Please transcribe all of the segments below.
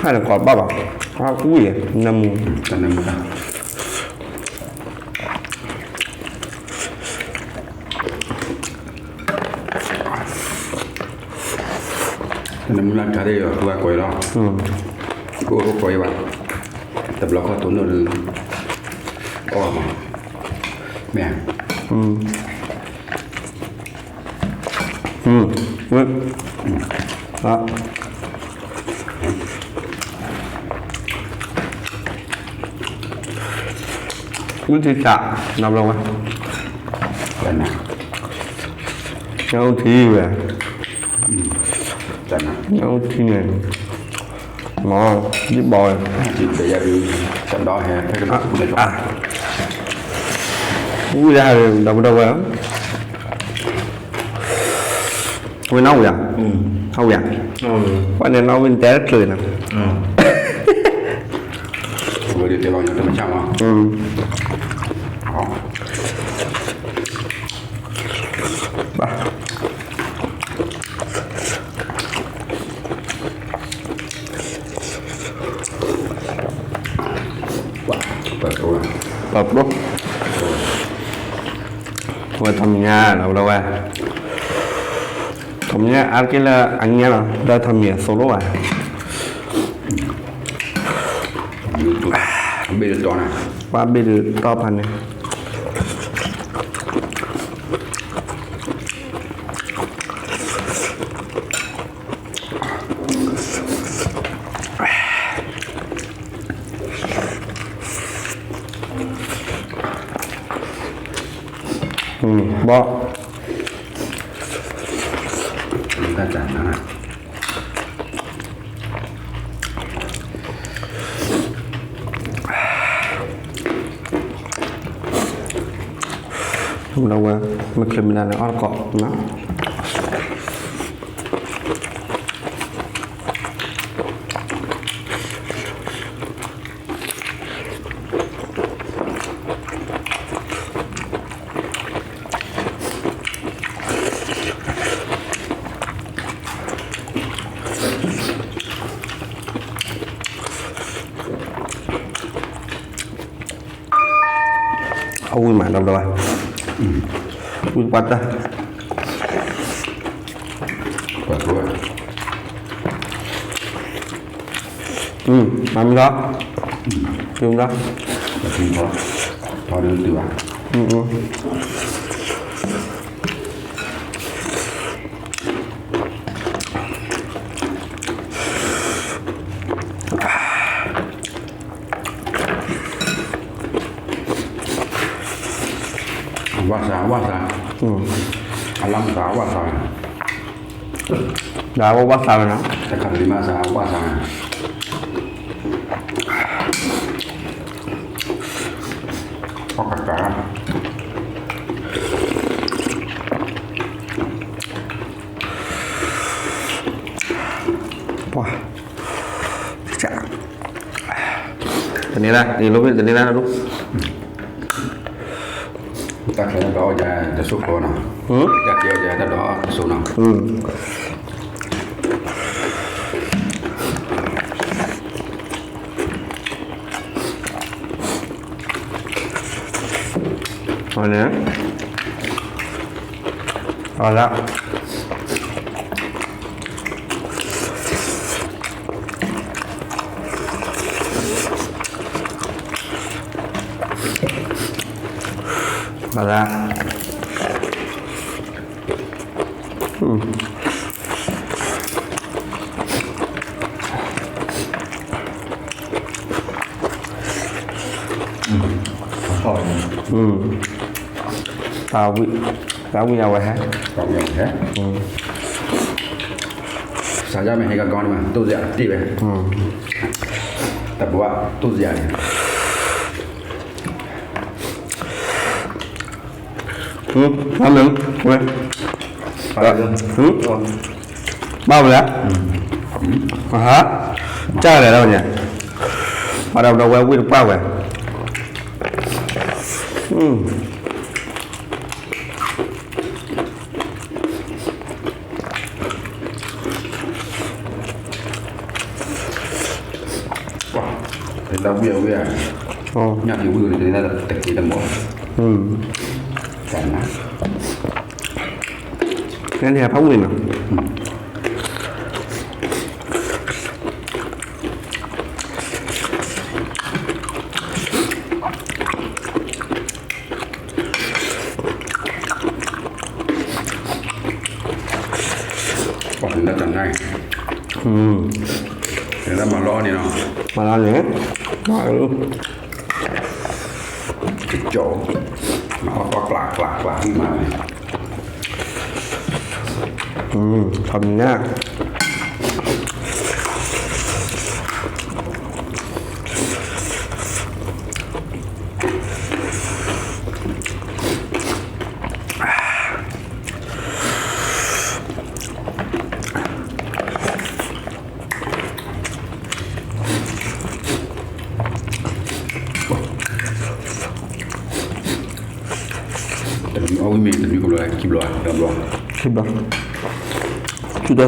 ဖဲန့ၣ်ကီးဘၣ်ဘၣ်, အူယဲၢ်, နၢမူ, တနၢမူလၢ်, တနၢမူလၢ်ကါဒ်ယီၤ သူဝဲကိးအံၤလီၤ, ကအိၣ်ကိးအံၤဘၣ်, တဘျီခီၣ်တိၢ်နီၣ်ဒုး, အီၣ်ဘၣ်မး, မ့ၢ်ဧါ ဝဲ, ဝံထံစး, နီဘျီဝဲ, ညၣ်အူထံဝဲ, ညၣ်အူထံန့ၣ်, မ့ၢ်, ဒ်ဘီဝဲ, ဝံဒၣ်ဟဲဒီပုၢ်ဒီဝဲၢ် ဝဲနီၣ်ဝံၤဧါ, နီၣ်ဝံၤဧါ, ပှၤန့ၣ်နီၣ်ဝံၤတဲတချုးနီၤ, ဝဲဒၣ်တဲလီၤညီတမဆၣ်မး, ဘၣ်, ပှၤပျိ, ဝဲထီၣ်မံၤညါလီၤ ဝဲ, ထီၣ်မံၤညါအါတက့ၢ်လၢအညါလီၤ ဒီးထီၣ်မံၤအသိးလိၣ်ဘၣ်, ဘၣ်ဘ့ၣ်ဒုးတီၢ်ဖးန့ၣ် ဘီ, မ့ၢ်ဝဲ, မ့ၢ်ချ့မ့ၢ်ဒၣ်န့ၣ် အီၣ်တကိးနီၤ, အဝံၣ်မး ဒီပုၢ်ဒီဝဲၢ်, ဝံၣ်ပှၢ်တၢ်, မၤမံၤလီၤ, မၤမံၤလီၤ, ထီဒုးတုၤဘၣ်. ဝၣ်စၢ် ဝၣ်စၢ်, အလၢမုၢ်သး ဝၣ်စၢ်, ဒီးဝၣ်စၢ်ဝဲနီၤ, တခါတလံၤမးစၢ် ဝၣ်စၢ်, အီၣ်ကကၤ ပှၤ, တန့ၢ်ဒၣ် အံၤလိၣ်ဘ့ၣ်တန့ၢ်ဒၣ်ဒိၣ်, တၢ်ခဲတၢ်ဒီးအီၣ်ယၤတစိၢ်ကျီနီၤ, တၢ်ကဲအီၣ်ယၤတၢ်ဒီးအီၣ်တစိၢ်နီၤ. အန့ၣ်, အလၢ, အလၢ, တၢ်ဝံၣ်, တၢ်ဝံၣ်အဝဲဟဲ, တၢ်ဝံၣ်အဝဲဟဲ, စးယါမ့ၢ်ဟဲကကီန့ၣ်မး တိၢ်စ့အတ့ၢ်ဝဲ, တဘိတိၢ်စ့အန့ၣ် မ့ၢ်, ဝဲ, ဘၣ်ဝဲလဲၣ်, ဟါ, ကၢ်လဲၣ်လီၤန့ၣ်, ပှၤဒီးဝဲဝံၣ်တပှၢ်ဝဲ, အ တၢ်ဝံၣ်အဝံၣ်ဧါ, ညၣ်ဖံဝံၣ်ဝံၣ်န့ၣ် တက့တမီၤ, တၢ်နါ, န့ၣ်ဖးဝံၣ်နီၤ, ပှၤတနၢ်တနၢ်, တနၢ်မၤလီၤန့ၣ်နီၤ, မၤလီၤန့ၣ်, ကကၠီ, မၤအီၣ်တီၢ်ကျးကျးကျးဟံၣ်မးန့ၣ်, ထီၣ်မံၤညၣ် တမံၤအီၣ်ဝံၣ်မ့ၢ်တမံၤကဘျီ ခံဘျီ သၢဘျီ, ခံဘျီ, ခံဘျီသၢဘျ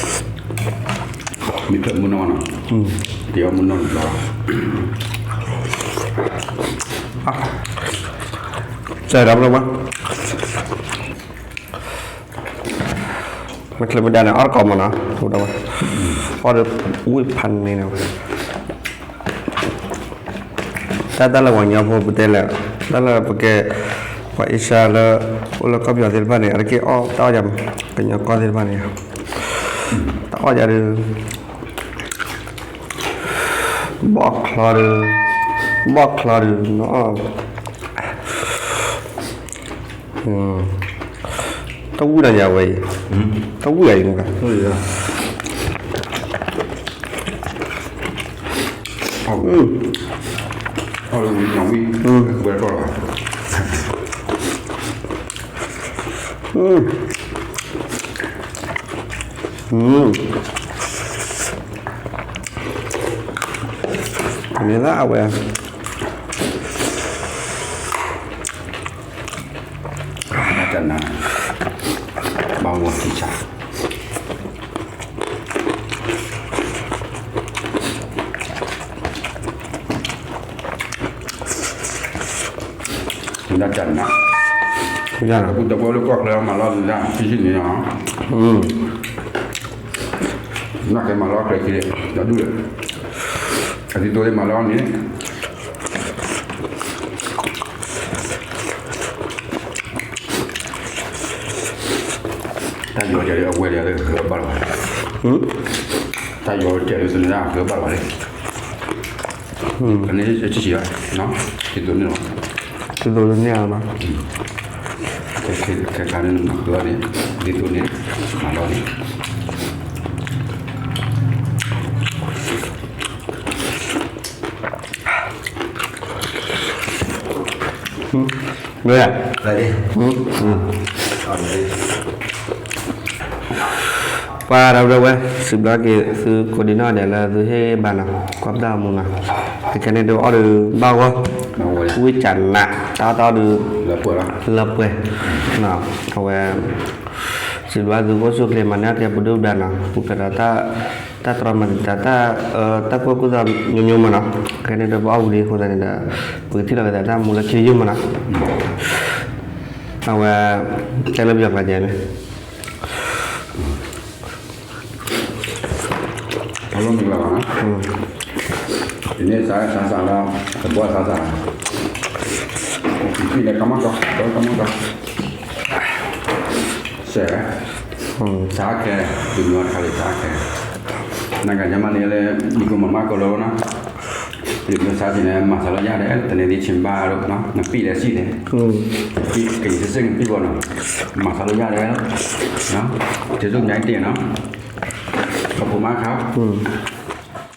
ီ, မ့ၢ်ဖျၢၣ်မုၢ်နီၢ်နီၤ, တအီၣ်မုၢ်နီၢ်တဘျီ, စဲးဒီးဘျီဘၣ် မ့ၢ်ချ့မ့ၢ်ဒၣ်န့ၣ် အီၣ်တကိးမးနီၤ, အီၣ်ဒီး ဝ့ၢ်ဖးန့ၣ်နီၤ, တၢ်တၢ်လၢပှၤကညီဖိပတဲလဲၣ်, တၢ်လၢပကဲ ပှၤအ့ရှါလၢ အိၣ်လၢကီၢ်ပယီၤသ့ၣ်တဖၣ်န့ၣ် အတက့ၢ်အီၣ်တၢ်အီၣ်ယၤမး, ကညီကီၢ်သ့ၣ်တဖၣ်န့ၣ် တၢ်အီၣ်ယၤဒီး ဘီၣ်ချီဒီး ဘီၣ်ချီဒီး တၢ်ဝံၣ်ဒီးယၤဝဲအံၤ, တၢ်ဝံၣ်အံၤမး, မ့ၢ်ဒၣ်အဝဲ တနါ ဘၣ်ဝဲသံဆါ မ့ၢ်ဒၣ်တနါ အပူၤတဝဲလၢကီၢ်ချၢမၤလီၤန့ၣ် ဆံးဆံးန့ၣ်လီၤ နကမၤလီၤကျဲၤခံဒီးဒူၣ်ဒီး အဒ်သိးလၢမၤလီၤန့ၣ် တၢ်ယီၤကဲၤလၢအဝဲလၢအဂၢၢ်ဘၣ်လီၤဘၣ်, တၢ်ယီၤကဲၤလၢသန့ၤအဂၢၢ်ဘၣ်လီၤဘၣ်လံ, အန့ၣ်ဆံးဆံးဘၣ်, ဒ်သိးန့ၣ်လီၤ, ဒ်သိးန့ၣ်လီၤ, ခဲခါန့ၣ်နမၤဃၢၤန့ၣ် ဒ်သိးန့ၣ် မၤလီၤန့ၣ် မ့ၢ်, ပှၤဒီပုၢ်ဒီဝဲၢ် စံးဘျုးက့ၤသုကိးဒံနီၢ်ဒဲးလၢသုဟ့ၣ်ဘၣ်နီၤ, ကွၢ်ပတၢ်မူနီၤ, ခဲန့ၣ်ဒုးအီၣ်ဒီးဘၣ်ဂီၢ်, ဝံၣ်ကနး တၢ်အီၣ်တၢ်အီဒီး လၢပှဲၤ, အဝဲ စံးဘျုးသုအိၣ်ဆူၣ်ချ့မၤန့ၢ်က့ၤပဒုၣ်ပဒါနီၤ, ပူၤဖျဲးဒီး တၢ်တြီမၤတံာ်တာ် တၢ် တၢ်ကွၢ်ကူၣ်သးမျိုးမျိုးမးနီၤ, ခဲန့ၣ်ဒီးပအီၣ်ဝံၤလံအဃိသတးန့ၣ်ဒီး ပကထံၣ်လိာ်က့ၤသးတၢ်မူလၢခံယုၢ်မးနီၤ, အဝဲ တဲလၢပယီၤကျါယဲန့ၣ် အလီၢ်မ့ၢ်လီၤဘၣ်, ယန့ၣ်စးစးစးလီၤ, တဘီစးစး, ယဖံးလဲၤကမီၣ်ကီ, ကမီၣ်ကီ, စဲး, စးခဲ, ယမ့ၢ်တခါလၢစးခဲ, နကယမၤန့ၣ်လၢ ယကမၤမၤကီလီၤနီၤ, ယမ့ၢ်စးန့ၣ် မၤစးလီၤယၤဒီး တန့ၢ်ဒ်ဆ့ဘၣ်ဒီး နပံၣ်လဲၤစံၣ်န့ၣ်, ကယံၤစ့ၢ်ကီးနပံၣ်ဘီနီၤ, မၤစးလီၤယၤဒီး တ့ၢ်စိညါတ့ၢ်နီၤ, ခီဖျိမးခါ,